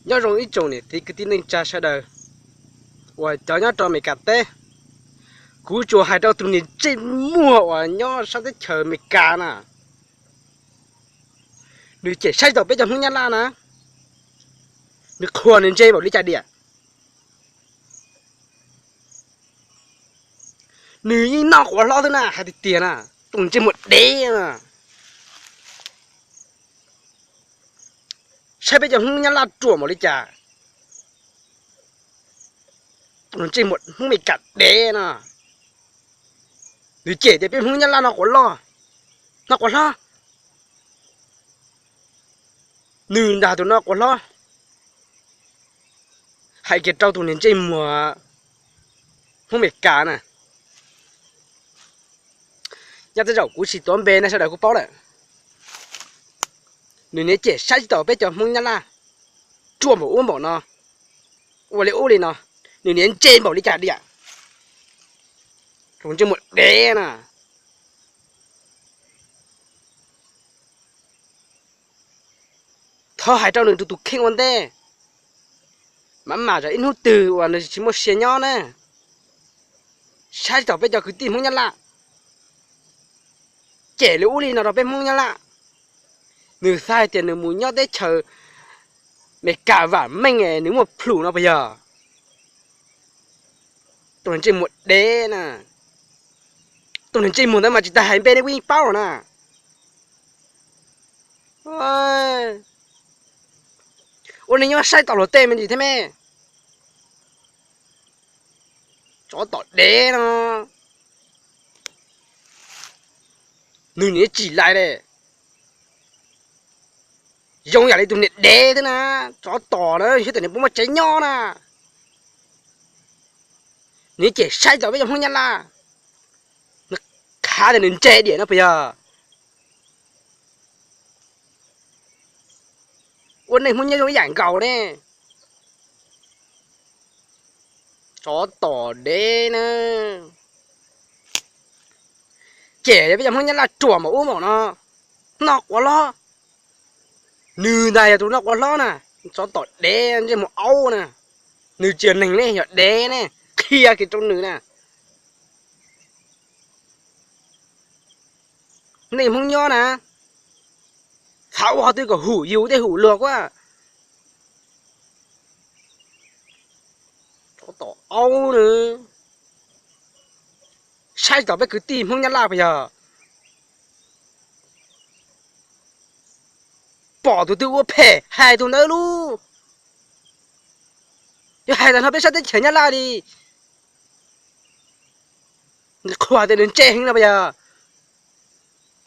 Nyob zoo ib tsoom niam txiv kwv tij neej tsa sawv daws uas cov nyob rau Amelikas teb. Kuv tsuas hais rau tus niam ntsej muag uas nyob sab teb chaws Amelikas na, nws cem saib tau peb cov Hmoob Nyab Laj na, nws qhuas nws ntse npaum li cas diam. Nws yeej noj quav hlob xwb na, hais tiag tiag na, tus ntsej muag dev na. Saib peb cov Hmoob Nyab Laj ruam npaum li cas, tus ntsej muag Hmoob Amelikas dev na. Nws cem tias peb Hmoob Nyab Laj noj quav loj, noj quav hlob. Nws nrog tus noj quav hlob hais kiag rau tus niag ntsej muag Hmoob Amelikas na. Nyob tej zaum kuv tsis tuav npe nej sawv daws kuj paub lawm. Nws niaj cem saib tsis taus peb cov Hmoob Nyab Laj ruam npaum ub npaum no, ua li ub li no, nws niaj ntse npaum li cas diam. Tus ntsej muag dev na. Thov hais rau nws tus tus kheej ua ntej, mam mam zam ib hnub twg uas nws tsis muaj sia nyob na, saib tsis taus peb cov kwv tij Hmoob Nyab Laj, cem li ub li no rau peb Hmoob Nyab Laj. Nws xav hais tias nws mus nyob teb chaws Amelikas vam meej nws muaj plhus no puas yog? Tus niag ntsej muag dev na, tus niag ntsej muag ntawd mas tsis tas hais npe nej kuj yeej paub na. Ua neej nyob saib tau luag tej me ntsis thiab me. Tsov tom dev no, nws niaj tsim lais li, zoo yam li tus niag dev thiab na. Tsov tom na, xyov tias nws puas muaj tsev nyob na. Nws cem saib tau peb cov Hmoob Nyab Laj, nws khav tias nws ntse diam no puas yog? Ua neej Hmoob Nyab zoo ib yam nkaus ne. Tsov tom dev na, cem peb cov Hmoob Nyab Laj ruam npaum ub npaum no, noj quav hlob. Nws ntag yog tus noj quav hlob na, tsov tom dev ntsej muag aub na. Nws tsis yog neeg ne, yog dev ne, qhia kiag rau nws na. Nej Hmoob nyob na, xav ua qhov twg kom hum yus tej hum luag kuj. Tsov tom aub na, saib tsis taus peb kwv tij Hmoob Nyab Laj puas yog? Pom tus twg ua phem hais tus ntawd lauj. Yog hais tag nrho peb sab teb chaws Nyab Laj li, qhuas tias nws ntse heev no puas yog?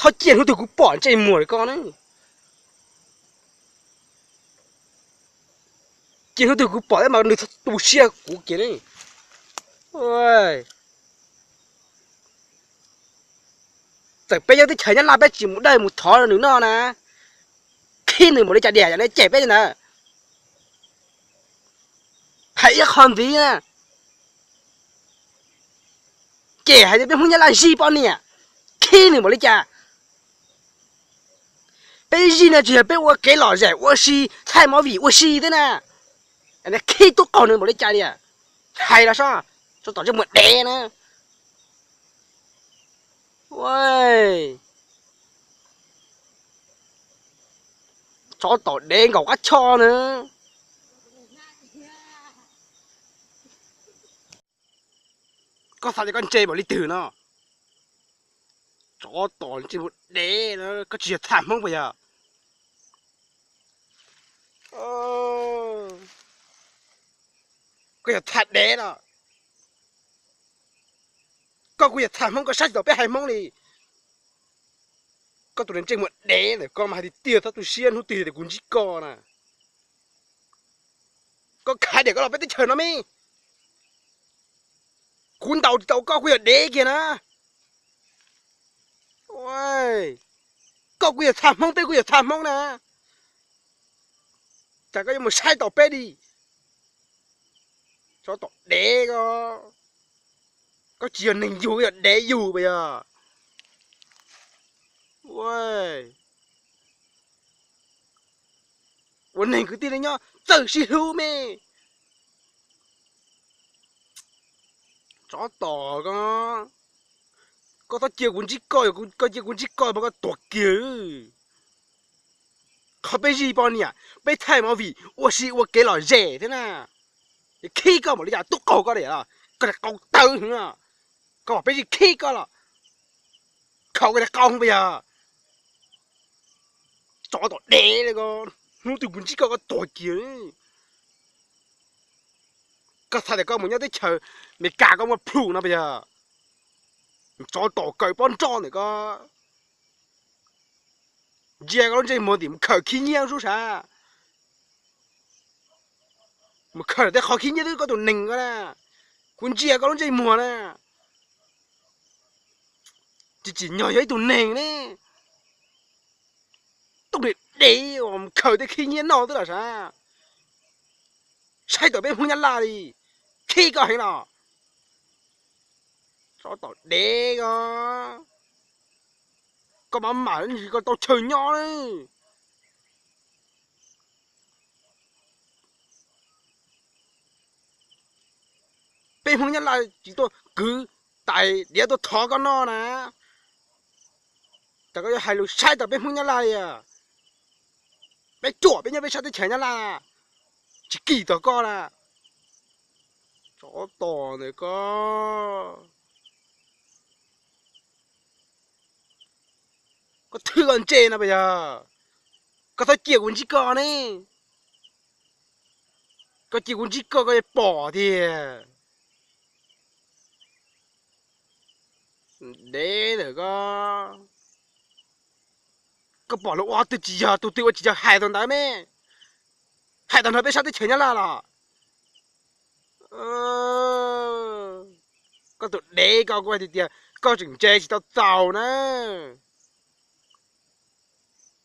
Thov cia hnub twg kuv pom ntsej muag li koj ne, cia hnub twg kuv pom mas nws tu siab kuv kiag ne. Txawm peb nyob teb chaws Nyab Laj peb tsis mus dawj mus thov nws noj na, khib nws npaum li cas diam yog nws cem peb li ntawd. Hais ib qho ntxiv na, cem hais tias peb Hmoob Nyab Laj zij poj niam, khib nws npaum li cas. Peb zij no tsis yog peb ua kev lom zem ua si, thaij movie ua si thiab na. Khib tub qaug nws npaum li cas li, hais los sob, tsov tom ntsej muag dev na. Tsov tom dev nkaum qab choj na. Koj xav tias koj ntse npaum li twg no? Tsov tom ntsej muag dev, koj tsis yog txhaj Hmoob puas yog? Koj yog txhaj dev no. Koj kuj yog txhaj Hmoob, koj saib tsis taus peb haiv Hmoob li. Koj tus niag ntsej muag dev ntawm koj mas hais tiag tiag txhob tu siab hnub twg tias kuv ntsib koj na. Koj khav diam koj los peb teb chaws no me. Kuv ntaus tsis tau koj kuj yog dev kiag na. Koj kuj yog txhaj Hmoob, peb kuj yog txhaj Hmoob na. Cas koj yuav mus saib tau peb li? Tsov tom dev koj, koj tsis yog neeg yug, koj yog dev yug puas yog? Ua neeg kwv tij li nyob txawj sib hlub me. Tsov tom ko, koj txhob cia kuv ntsib koj, koj cia kuv ntsib koj mas koj tuag kiag. Qhov peb zij poj niam peb thaij movie ua si ua kev lom zem thiab na. Khib koj mam li cas tub qaug koj diam los koj niag qau tawv, koj pom peb zij khib koj los khaus koj niag qau pas yog. Tsov tom dev ko, hnub twg kuv ntsib koj koj tuag kiag. Koj txhais tias koj mus nyob teb chaws Amelikas koj muaj plhus no pas yog. Tsov tom kawm pob nroj ntawm koj. Ntsia koj lub ntsej muag tim mus khaws khib nyiab sub sav. Mus khaws tej qhov khib nyiab twb koj tus neeg ko na. Kuv ntsia koj lub ntsej muag na, tsis tsim nyog yog ib tug neeg ne. Tub dev dev mus khaws tej khib nyiab noj twb los sav. Saib tom peb Hmoob Nyab Laj li, khib koj heev los. Tsov tom dev ko, koj mam mam koj tau chaw nyob na. Peb Hmoob Nyab Laj tsis tuaj kwv tais diav tuaj thov koj noj na. Ces koj yuav hais lus saib tom peb Hmoob Nyab Laj li. Peb ruam peb nyob peb sab teb chaws Nyab Laj, tsis kim tom koj na. Tsov tom ntawm ko, koj thwj koj ntse no pas yog. Koj txhob cia kuv ntsib koj ne. Koj cia kuv ntsib koj koj yuav pom tiag. Dev ntawm ko, koj pom luag ua twg tsis yog, tus twg ua tsis yog hais tau ntawd me. Hais tau nrog peb sab teb chaws Nyab Laj los. Koj tus dev ko, kuv hais tias koj tseem ntse tsis tau txaus na.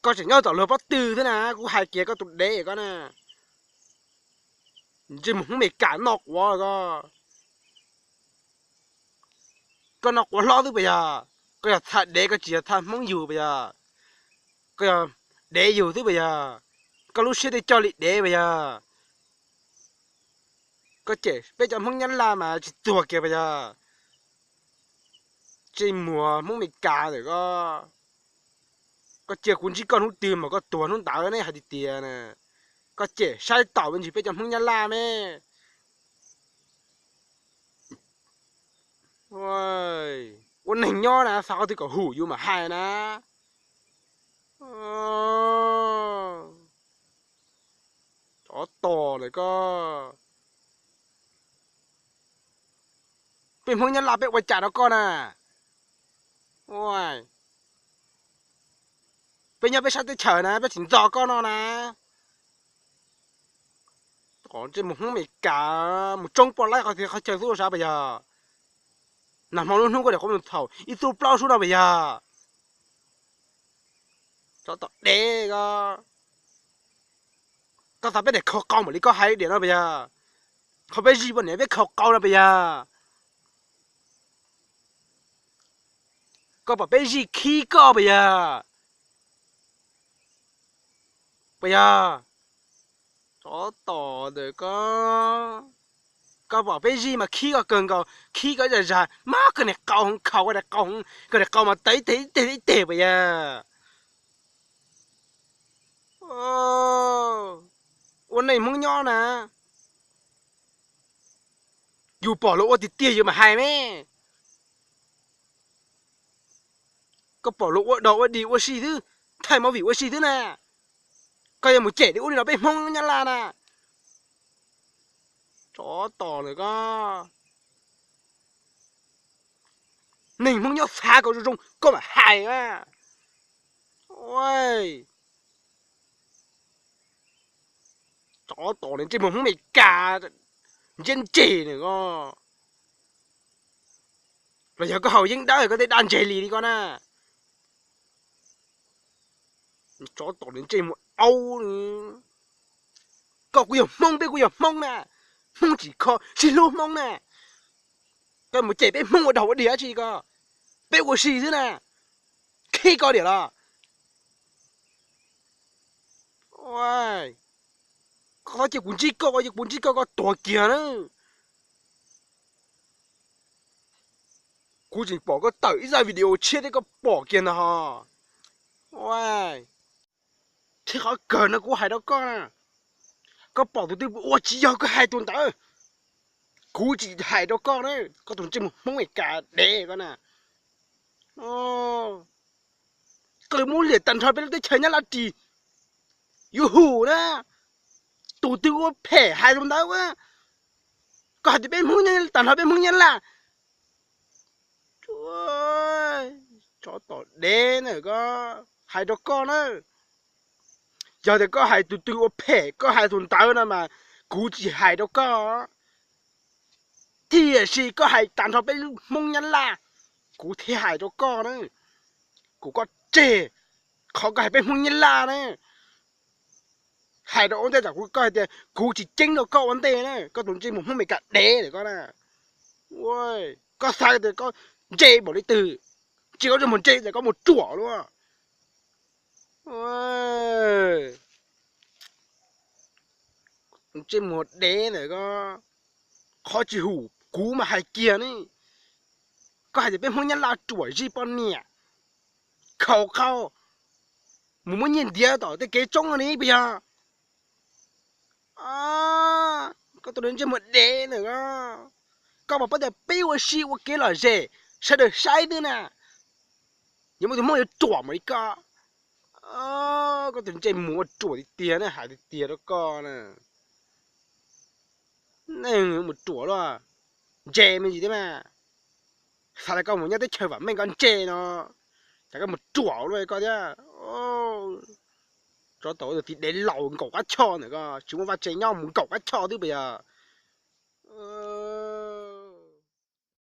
Koj tseem nyob tom luag pob tw xwb na, kuv hais kiag koj tus dev ko na. Ntsej muag Hmoob Amelikas noj quav ko, koj noj quav hlob xwb pas yog? Koj yog txha dev, koj tsis yog txha Hmoob yug pas yog? Koj yog dev yug xwb pas yog? Koj lub siab twb coj li dev pas yog? Koj cem peb cov Hmoob Nyab Laj mas tsis tuag kiag pas yog? Ntsej muag Hmoob Amelikas ntawm ko, koj cia kuv ntsib koj hnub twg mas koj tuag hnub ntawd ne, hais tiag tias na. Koj cem saib taum me ntsis peb cov Hmoob Nyab Laj me. Ua neeg nyob na, xav qhov twg kom hum yus mam hais na. Tsov tom ntawm ko, peb Hmoob Nyab Laj peb ua cas rau koj na? Peb nyob peb sab teb chaws na, peb tsis ntxo koj no na. Ntsej muag Hmoob Amelikas, mus tsoob poj laib qhov chaw xwb sav pas yog? Nag hmo lub hnub koj niam qhuav mus thaum ib txub plaub sub no pas yog? Tsov tom dev ko, koj xav peb niam khaus qau mam li koj hais li diam no pas yog? Qhov peb zij poj niam peb khaus qau no pas yog? Koj pom peb zij khib koj pas yog? Pas yog? Tsov tom ntawm ko, koj pom peb zij mas khib koj kawg nkaus, khib koj zaj zag mas koj niam qau heev, khaus koj niam qau heev, koj niam qau mas tawv ib teg ib teg ib teg pas yog? Ua neej Hmoob nyob na, yus pom luag ua tiag tiag yus mam hais me. Koj pom luag ua dog ua dig ua si xwb, thaij movie ua si xwb na, koj yuav mus cem li ub li no peb Hmoob Nyab Laj na. Tsov tom ntawm ko, neeg Hmoob nyob xav kom zoo zoo koj mam hais a. Tsov tom ntsej muag Hmoob Amelikas, ntsia ntseg na ko. Los yog koj haus yeeb dawb koj tej daj ntseg li li ko na. Tsov tom ntsej muag aub. Koj kuj yog Hmoob, peb kuj yog Hmoob na. Hmoob tsis kho sib hlub Hmoob na. Koj mus cem peb Hmoob ua dog ua dig dab tsi ko? Peb ua si xwb na. Khib koj diam los? Koj txhob cia kuv ntsib koj, koj cia kuv ntsib koj koj tuag kiag na. Kuv tseem pom koj tawm ib zaj video tshiab thiab koj pom kiag ntag ho. Thiab qhov kawg no kuv hais rau koj na, koj pom tus twg ua tsis yog koj hais tus ntawd. Kuv tsis hais rau koj na, koj tus ntsej muag Hmoob Amelikas dev koj na. Koj yuav muab liam tag nrho peb lub teb chaws Nyab Laj ris, yuav hum na. Tus twg ua phem hais tus ntawd, koj hais tias peb Hmoob, tag nrho peb Hmoob Nyab Laj. Tsov tom dev na koj, hais rau koj na, yog tias koj hais tus twg ua phem koj hais tus ntawd no mas kuv tsis hais rau koj. Tiam sis koj hais tag nrho peb lub Hmoob Nyab Laj, kuv thiaj hais rau koj na. Kuv kom koj tseg qhov koj hais peb Hmoob Nyab Laj na. Hais rau ua ntej, koj hais tias kuv tsis ceeb rau koj ua ntej na, koj tus ntsej muag Hmoob Amelikas dev lawm koj na. Koj xav tias koj ntse npaum li twg, tsis koj ntsej muag ntse ces koj mus ruam luaj. Ntsej muag dev ntawm koj, qhov tsis hum kuv mas hais kiag ne. Koj hais tias peb Hmoob Nyab Laj ruam zij poj niam, khaus qau, mus muab nyiaj ntiav tom tej kev tshoob no ne puas yog? Koj tus ntsej muag dev ntawm koj, koj puas paub tias peb ua si ua kev lom zem sawv daws saib xwb na, yuav muaj tus Hmoob yuav ruam npaum li koj. Koj tus ntsej muag ua ruam tiag tiag na, hais tiag tiag rau koj na. Nej mus ruam luaj, ntse me ntsis thiab mas. Xav tias koj mus nyob teb chaws vam meej koj ntse no, cas koj mus ruam luaj koj thiab. Tsov tom tus txiv dev laus nkaum qab choj ntawm koj, tsis muaj vaj tse nyob mus nkaum qab choj twb puas yog?